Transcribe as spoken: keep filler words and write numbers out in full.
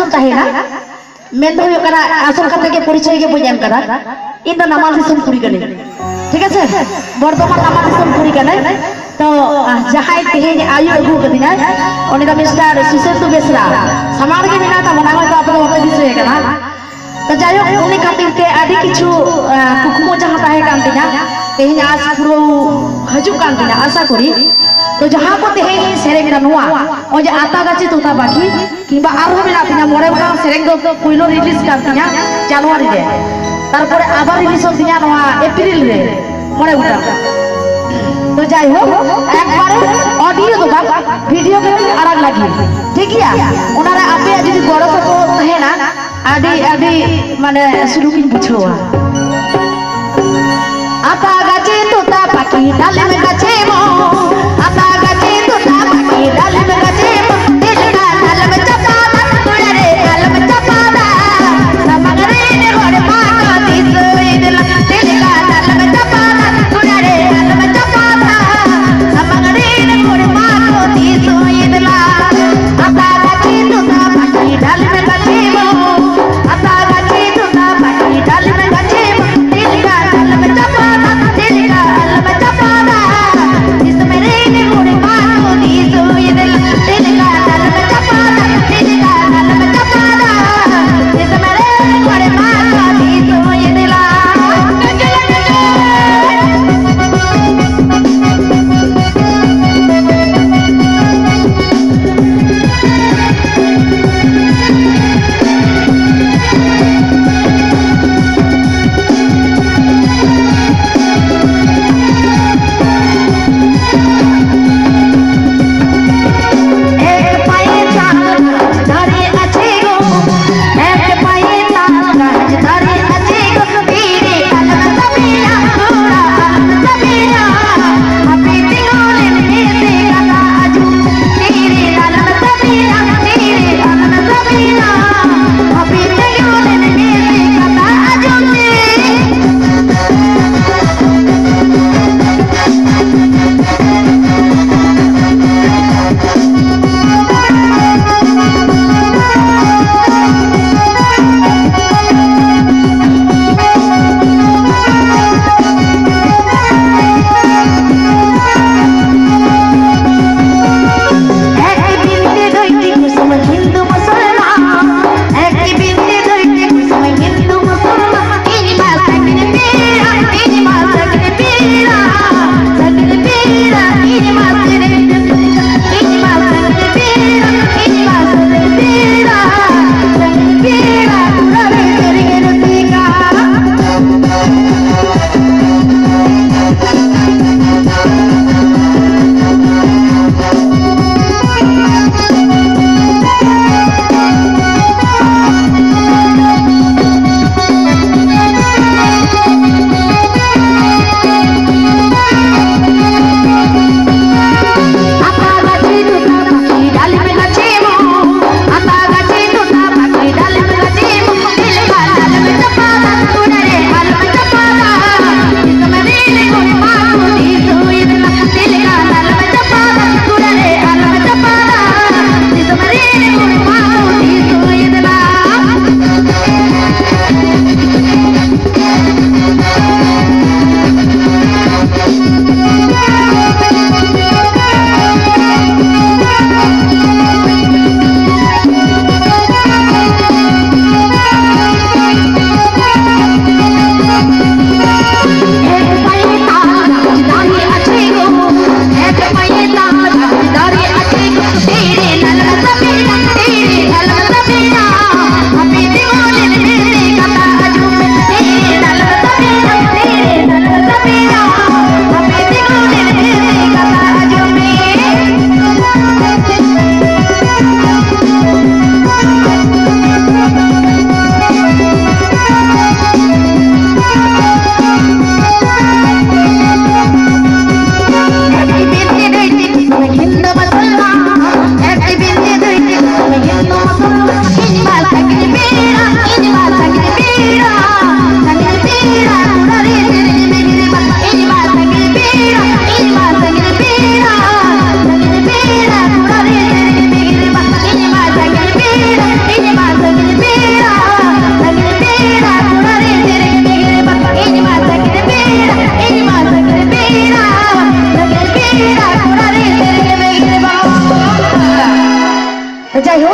ᱛᱟᱦᱮᱱᱟ᱾ ᱢᱮᱱ ᱫᱚ ᱦᱩᱭᱩᱜ ᱠᱟᱱᱟ, ᱟᱥᱚᱞ ᱠᱟᱛᱷᱟ ᱜᱮ ᱯᱚᱨᱤᱪᱚᱭ ᱜᱮ ᱵᱟᱹᱧ ᱮᱢ ᱠᱟᱫᱟ᱾ ᱤᱧ ᱫᱚ ᱱᱟᱢᱟᱞ ᱫᱤᱥᱚᱢ ᱠᱩᱲᱤ ᱠᱟᱹᱱᱟᱹᱧ, ᱴᱷᱤᱠ ᱟᱪᱷᱮ? ᱵᱚᱨᱫᱷᱚᱢᱟᱱ ᱱᱟᱢᱟᱞ ᱫᱤᱥᱚᱢ ᱠᱩᱲᱤ ᱠᱟᱹᱱᱟᱹᱧ᱾ ᱛᱚ ᱡᱟᱦᱟᱸᱭ ᱛᱮᱦᱮᱧ ᱟᱭᱩᱨ ᱟᱹᱜᱩ ᱠᱟᱫᱤᱧᱟᱭ, ᱩᱱᱤ ᱫᱚ ᱢᱤᱥᱴᱟᱨ ᱥᱩᱥᱮᱱᱫᱩ ᱵᱮᱥᱨᱟ᱾ ᱥᱟᱢᱟᱝ ᱨᱮᱜᱮ ᱢᱮᱱᱟᱭ ᱛᱟᱵᱚᱱᱟ, ᱦᱚᱭᱛᱳ ᱟᱯᱮ ᱫᱚ ᱵᱟᱯᱮ ᱫᱤᱥᱟᱹᱭᱮ ᱠᱟᱱᱟ᱾ ᱛᱚ ᱡᱟᱭᱦᱳᱠ, ᱩᱱᱤ ᱠᱷᱟᱹᱛᱤᱨ ᱛᱮ ᱟᱹᱰᱤ ᱠᱤᱪᱷᱩ ᱠᱩᱠᱢᱩ ᱡᱟᱦᱟᱸ ᱛᱟᱦᱮᱸ ᱠᱟᱱ ᱛᱤᱧᱟ, ᱛᱮᱦᱮᱧ ᱟᱥ ᱯᱩᱨᱟᱹᱣ ᱦᱤᱡᱩᱜ ᱠᱟᱱ ᱛᱤᱧᱟ, ᱟᱥᱟ ᱠᱚᱨᱤ᱾ ᱛᱚ ᱡᱟᱦᱟᱸ ᱠᱚ ᱛᱮᱦᱮᱧ ᱥᱮᱨᱮᱧ ᱮᱫᱟ ᱱᱚᱣᱟ, ᱱᱚᱜᱼᱚᱭ ᱡᱮ ᱟᱛᱟ ᱜᱟᱪᱷᱤ ᱛᱚᱛᱟ ᱯᱟᱠᱷᱤ, ᱠᱤᱝᱵᱟ ᱟᱨᱦᱚᱸ ᱢᱮᱱᱟᱜ ᱛᱤᱧᱟ ᱢᱚᱬᱮ ᱜᱚᱴᱟᱝ ᱥᱮᱨᱮᱧ ᱫᱚ ᱯᱩᱭᱞᱩ ᱨᱤᱞᱤᱡᱽ ᱠᱟᱱ ᱛᱤᱧᱟ ᱡᱟᱱᱩᱣᱟᱨᱤ ᱨᱮ, ᱛᱟᱨᱯᱚᱨᱮ ᱟᱵᱟᱨ ᱨᱤᱞᱤᱡᱽᱚᱜ ᱛᱤᱧᱟ ᱱᱚᱣᱟ ᱮᱯᱨᱤᱞ ᱨᱮ ᱢᱚᱬᱮ ᱜᱚᱴᱟᱝ᱾ ᱛᱚ ᱡᱟᱭᱦᱳᱠ, ᱮᱠᱵᱟᱨᱮ ᱚᱰᱤᱭᱳ ᱫᱚ ᱵᱟᱝ, ᱵᱷᱤᱰᱤᱭᱳ ᱜᱮ ᱟᱲᱟᱜ ᱞᱟᱹᱜᱤᱫ, ᱴᱷᱤᱠ ᱜᱮᱭᱟ? ᱚᱱᱟᱨᱮ ᱟᱯᱮᱭᱟᱜ ᱡᱩᱫᱤ ᱜᱚᱲᱚ ᱥᱚᱯᱚᱦᱚᱫ ᱛᱟᱦᱮᱱᱟ, ᱟᱹᱰᱤ ᱟᱹᱰᱤ ᱢᱟᱱᱮ ᱥᱩᱞᱩᱠᱤᱧ ᱵᱩᱡᱷᱟᱹᱣᱟ᱾ ᱟᱛᱟ ᱜᱟᱪᱷᱤ ᱛᱚᱛᱟ ᱯᱟᱠᱷᱤ ᱰᱟᱞᱮᱢ ᱜᱟᱪᱷᱤ ᱢᱚ